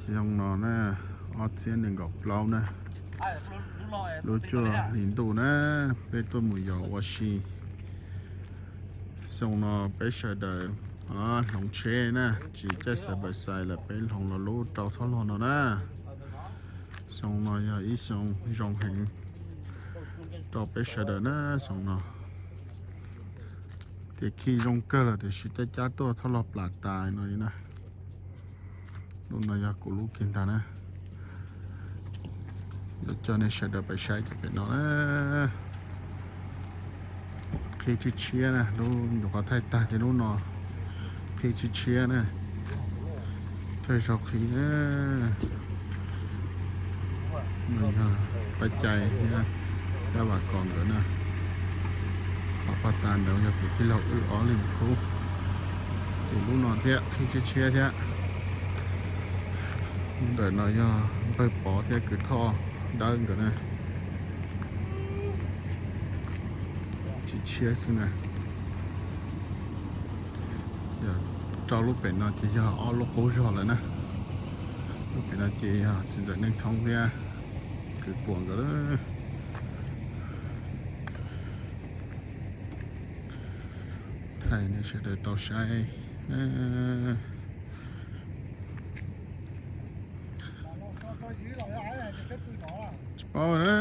Xyoo no na, ob txhiab nees nkaum plaub na, lub cuaj hli ntuj na, peb tuaj mus yos ua si. Xyoo no peb sawv daws hloov tsheb na, tsis caij xaiv pais xais lawm, peb hloov los lub rau thob log no na. Xyoo no yog ib xyoo zoo heev rau peb sawv daws na xyoo no. Tias khi zoo kawg lawm tiam sis cab cab tuaj thob log plas tas no li na. Lub no yog kuv lub kiag ntag na. Yuav coj nej sawv daws pais saib cov pem no na. Qhib tshiab tshiab na, lub nyuam qhuav thaij tag ces lub no qhib tshiab tshiab na. Thawj zaug qhib na. No yog pab cai thiab dab vam kos nkawd na. Qhov paj tas ntawd yog kuv tij laug wb ob leeg khub. Ces lub no thiab qhib tshiab tshiab thiab. Lub ntawm no yog npawg Pov thiab kwv Thoj Dawb nkawd na. Tshiab tshiab xwb na. Yog rau lub pem no ces yog ob lub qub zog lawm na. Lub pem no ces yog txiv ntxawm Neej Thoob thiab kwv Puas nkawd. Thaij nej sawv daws tau saib. Tsis paub na.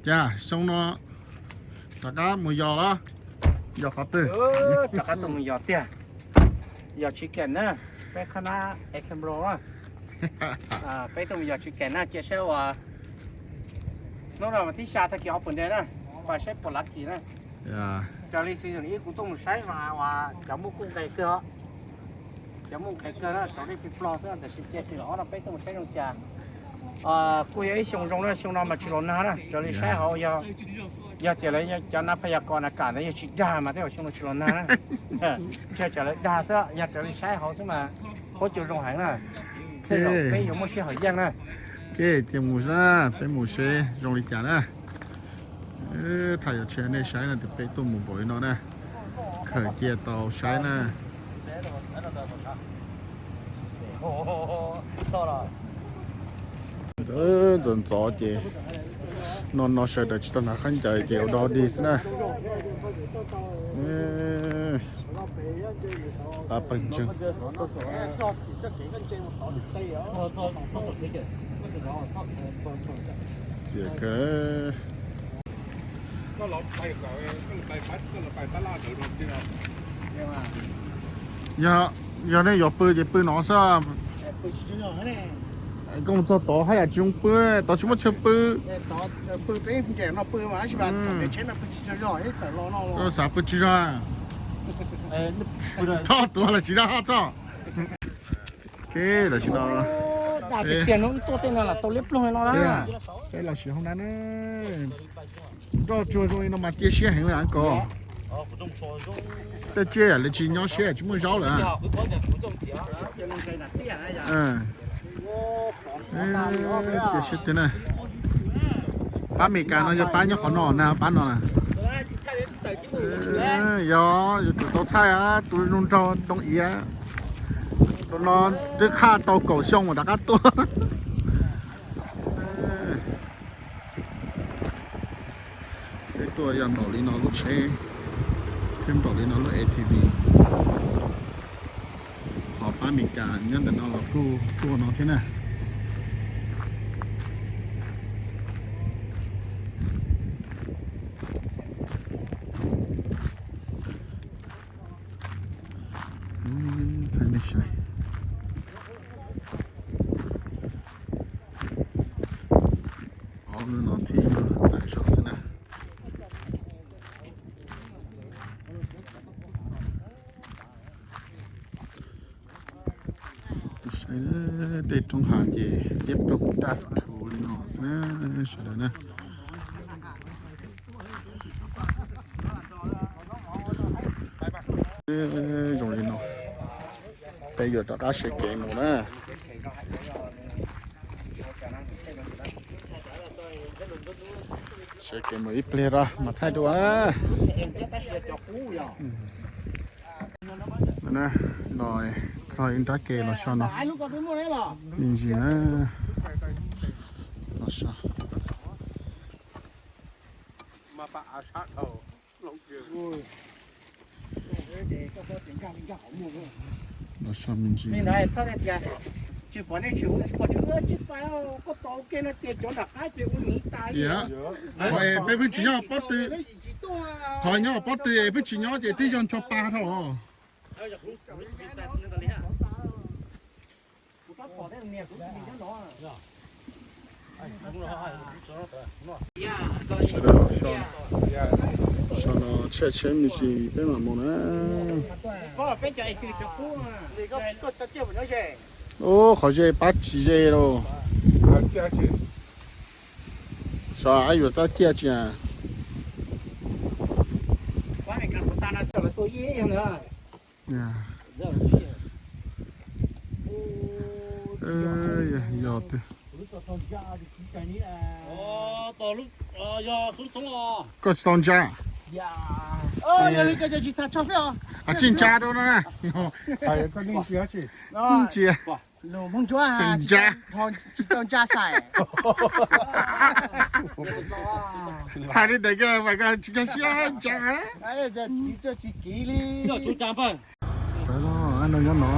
Cas xyoo no rov qab mus yos los? Yos qhov twg? Rov qab tuaj mus yos tiag. Yos tsis kam na, peb qhab nab e camera. Peb tuaj mus yos tsis kam na, cia saib uas hnub no mas thib xya tag kis ho puas nte na, pais saib puas lav kis na. Raws li season ib kuv tuaj mus saib mas uas cov muaj kuj nqes kawg os. Cov muaj nqes kawg na, rau dej plig ploog xwb, tab sis cia season ob no peb tuaj mus saib zoo cas. Kuj yog ib xyoo zoo na, xyoo no mas tsis los nag na, raws li saib hauv yog, yog tias lawv cov nab phaj yas kos na kam ntawd yog tsis dag mas tej zaum xyoo no tsis los nag na. Ntshe tsam lawv dag xwb, yog raws li saib hauv xwb mas huab cua zoo heev na. Tej zaum peb yuav muaj sij hawm yeej na. Ces mus na, peb mus seb zoo li cas na. Thaij yuav tshiab nej saib no tias peb tuaj mus npaum li no na. Khaws cia tau saib na. Ntxov ntxov ces no no sawv daws tsis tau hnav khaub ncaws ces ua dog dig xwb na. Pab pawg ntseeg. Txias kawg. Yog, yog nej yuav pw ces pw no xwb. Koj mus txog tod haj yam tsis zoo pw, tod tsis muaj chaw pw. Koj xav pw tsis zog. Txhob tuav los tsis dab txhob. Tam sim no peb los sim hoob nab na. Nroj tsuag zoo li no mas cia siab heev lawm kos. Tej tsiaj yam li tsis nyob siab tsis muaj zaub lawm. Cia siab tiag na. Pab Amelikas no yog pab nyob qhov no na, pab no na. Yog yuav tsum tau thaij tus zoo nraug ntoo iav. Tus no twb qhaj tau kaum xyoo mas rov qab tuaj. Peb tuaj yog npaum li no lub tsheb thiab npaum li no lub A T V. Qhov pab Amelikas nyob ntawm no los kuj tuaj no thiab na. Thaij nej saib. Ob lub no thiaj txawv zog xwb na. Saib tej roob hav ces liab ploog daj rhuv li no xwb na sawv daws na. Zoo li no, peb yuav rov qab siv kev mus na. Siv kev mus ib pliag rau mas thaij dua na. Na, los txog ib nrab ke los so no. Me ntsis na, los so. Los so me ntsis. Qhov peb pheej tsis nyob pob tw, qhov nyob pob tw es pheej tsis nyob ces twb yog ncho pa dhau. Sawv daws los so, so no tshiab tsheb me ntsis peb mam mus na. Ub, qhov ze pab tsis ze lauj. Xyov yuav txhob ciaj tsis. Yog tiag. Koj tsis tau ntsa. Tsis ntsa rau no na. Ntsia. Ntsa. Tsis tau ntsa xaiv. Hais li ntawd koj mas koj tsis nkag siab ntsa. Sawv los no nyob no.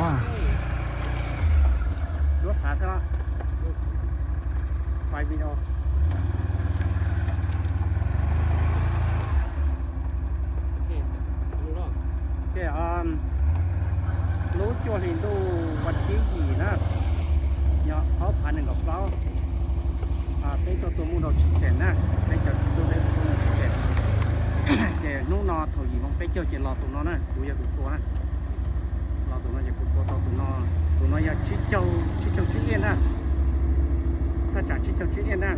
Lub cuaj hlis ntuj vas thib yim na, yog ob phav nees nkaum plaub, peb tuaj tua muj rau Tshwj Xeem na, peb cov txiv tub peb tuaj tua muj Tshwj Xeem. Ces hnub no thaum yim moo peb caug ces los tus no na, kuv yog tus tua na. Los tus no ces kuv tua tau tus no, tus no yog tsib caug, tsib caug tsib liaj na, thaj tsam tsib caug tsib liaj na.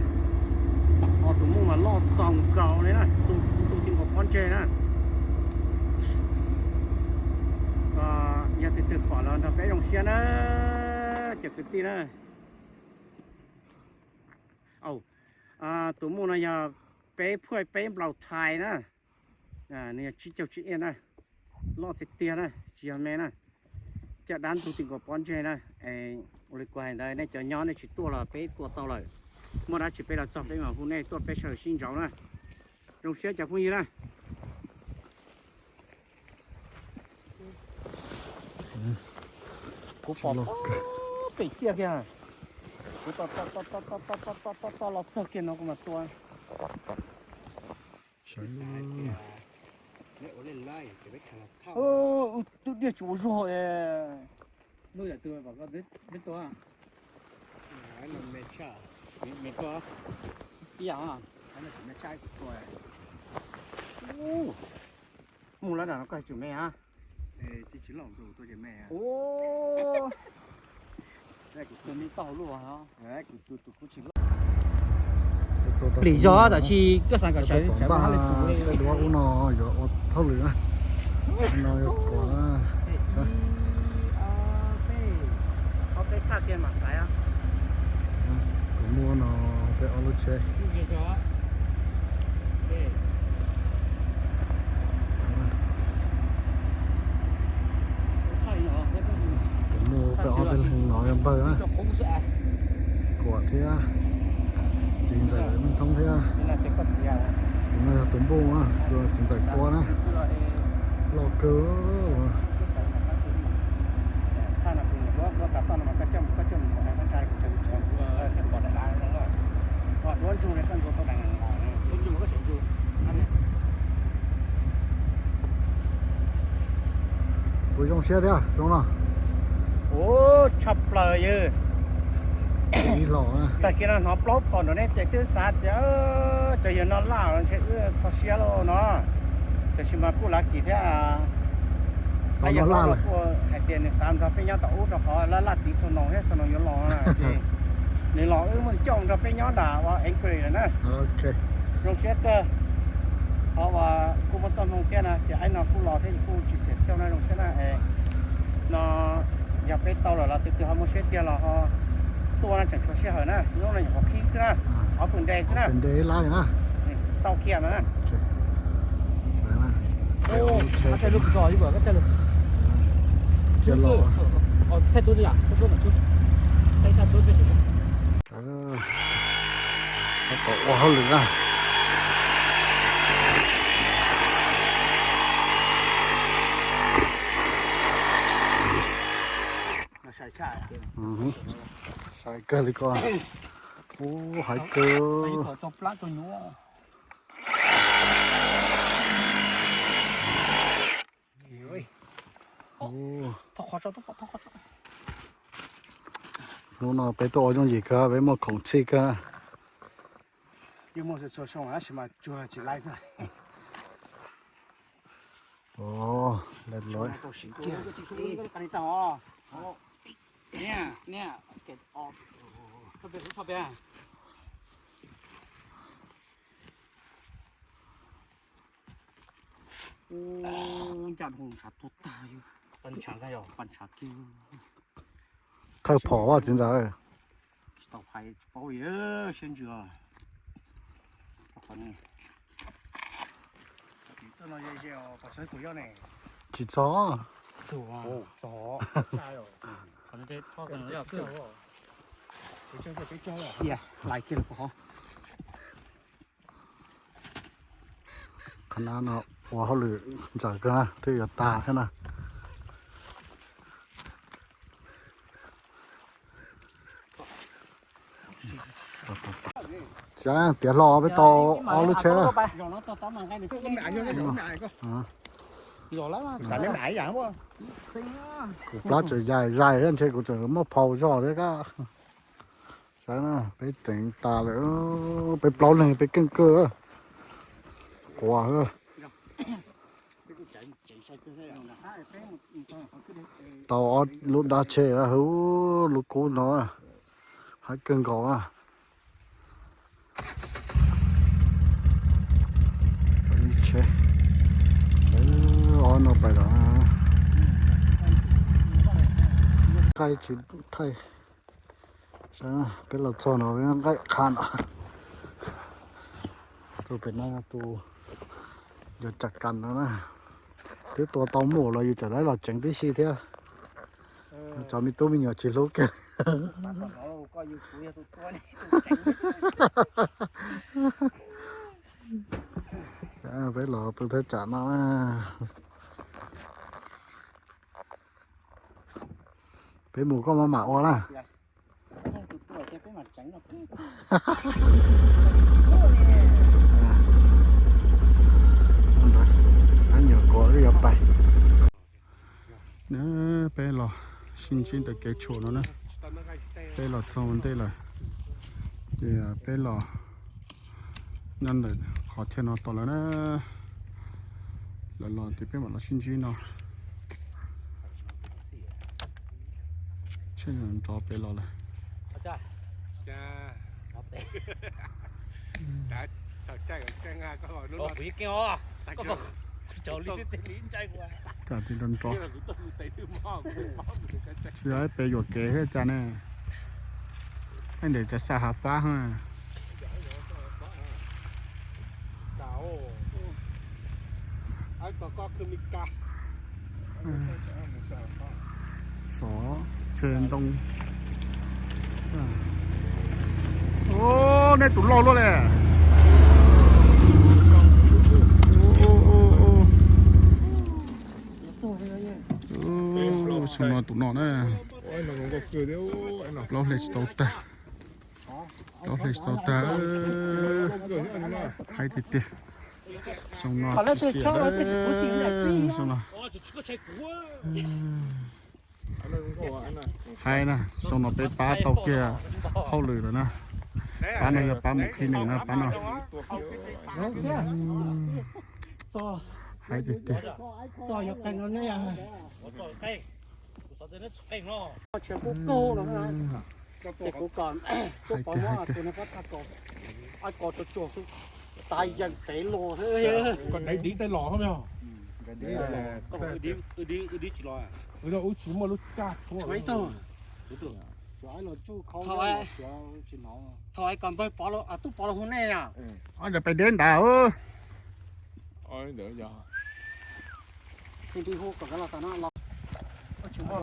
Ho tus muj mas loj txaus nkaus li na, tu kuv tu ti nkaus pob ntseg na. Yog tus twg pom los nrog peb zoo siab na, cov kwv tij na. Tus muj no yog peb phuaj peb nplaus thais na, nws yog tsib caug tsib liaj na, loj tiag tiag na, tsis yog me na. Caj dab ntug ti nkaus pob ntseg na. Ua li kuv hais ntawd nej cov nyob nej tsis tuaj los peb tua tau lawm. Muaj dab tsi peb los txog peb mam hu nej tuaj peb sawv daws sib ntsauv na. Zoo siab cov phooj ywg na. Kuv pom pem tiaj kiag, kuv tos tos tos tos los txog kiag no kuv mam tua. Twb diaj tsuas ua zuag. Mus lawm no koj tsum me a. Plis zog tab sis koj xav kom sawv sawv tom npaj ua no yuav ua thauj lwm na. No yuav kuam na. Tus muaj no peb ob lub tsheb. Tus muaj peb ob peb leeg no yog npawg na. Kuam thiab, txiv ntxawm Meej Thoob thiab. Tus no yog tus npauj na, txiv ntxawm Tua na. Loj kawg. Puas zoo siab thiab zoo no? Ub, tshaj plaws yawg. Tag kis no hnov plaub phom nrog nej ces twb xav tias cov yawg no laj los ntshe wb kho siab lauj no. Tiam sis mas kuj lav kim thiab. Hais tias nws xav nrog peb nyob tom ub rau qhov laj laj tiv xu noos thiab xu noos yuav los na. Nws los wb muab nws coj nrog peb nyob nram ua Anchorage lawm na. Zoo siab kawg. Qhov uas kuj muaj txoj hmoo thiab na ces aib no kuj los thiab ces kuj tsis xiam thiab na, zoo siab na. No yog peb tau lawm los tus twg ho muaj siab tiag los ho tuaj na, tseem tshuav sij hawm na, hnub no nyuam qhuav qhib xwb na, ob pw nte xwb na. Tau kiag no na. Lub tsheb, lub tsheb, lub tsheb. Ces los, tab tom ua hauj lwm na. Sai kawg li ko. Ub, hais kawg. Hnub no peb tuaj ua yooj yim kawg, peb muaj khoom txhij kawg. Thawj phom txiv ntxawm. Tsis tau hais, tsis paub siab ntsws. Tsis txog. Qhov no no ua hauj lwm ntxawm kawg na, twb yuav tag thiab na. Tiav hlo peb tau ob lub tsheb na. Kuv plab tseem yaim zais thiab ntshe kuv tseem muaj phau zog thiab kab. Saib na, peb teev tas lawm, peb plaub leeg peb keej kawg. Quav. Tau ob lub dab tsheb, lub kub no haib kawg nkaus. Tsheb, ob no pais lawm. Qaib tsis thaij. Saib na, peb los txog no peb nqaij qha no. Tus pem no tus yuav tsam kas no na. Twb tua tau muj los yus tseem lawv los tseev tib si thiab. Cov me tub me nyuam tsis hlub kiag. Peb los pw thaj tsam no na. Peb mus koj maj mam ua na. Nyuam qhuav wb yuav pais. Peb los sib ntsib ntawm kev tshuam no na. Peb los txog ua ntej lawm. Ces peb los nyob ntawm qhov chaw no tos lawv na. Lawv los ces peb mam los sib ntsib no. Tsheej nrov pem los lawm. Kam ti nrov nrov. Tsis yog peb yuam kev thiab cas ne. Ib ntawm cov xa hav fab na. Sov tshe ntoo. Nej tus loj luaj le. Xyoo no tus no na. Plaub hle tsis tau tag. Plaub hle tsis tau tag. Haib tiag tiag. Xyoo no tsis xiam lawm. Xyoo no haib na, xyoo no peb pab tau kiag hauj lwm lawm na. Pab no yog pab mus khib nws na pab no. Haib tiag tiag. Thaum es kom npawg Pov los, tub Pov los hu nej na. Ob ntawd pais deb ntawd. Tub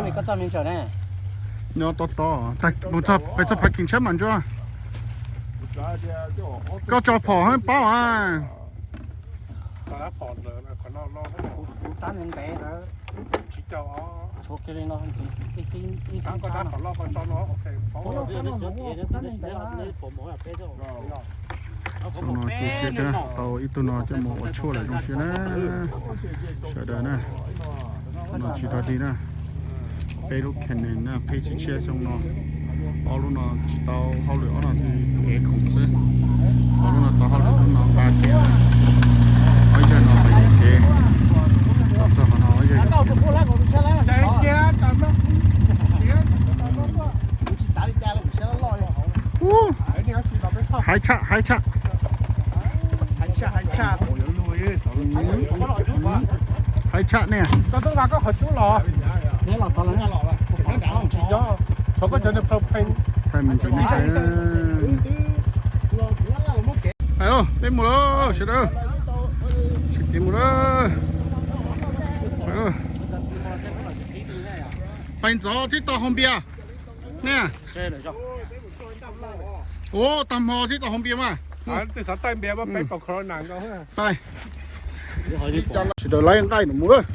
li koj txoj me ntsaws ne. Nyob tos tos, peb txoj phav kees tshab mas ntsuab. Koj tso phom hab paub a. Xyoo no cia siab kawg, tau ib tug no coj mus ua tshuaj lawm zoo siab na. Sawv daws na, no tsis tau dig na. Peb lub cannon na, qhib tshiab tshiab xyoo no. Ob lub no tsis tau hauj lwm, ob no twb ev khoom xwb. Ob lub no tau hauj lwm, lub no nqa kev na. Ob yawg no pem kev, txog qhov no ob yawg. Hais tshaj, hais tshaj. Hais tshaj ne. Thaij me ntsis nej saib. Peb mus lawm sawv daws, sawv kev mus lawm. Pais ntxov thiab tau haus npias ne. Ua tag hmo thiab tau haus npias mas. Sawv daws laib nqaij no mus lawm.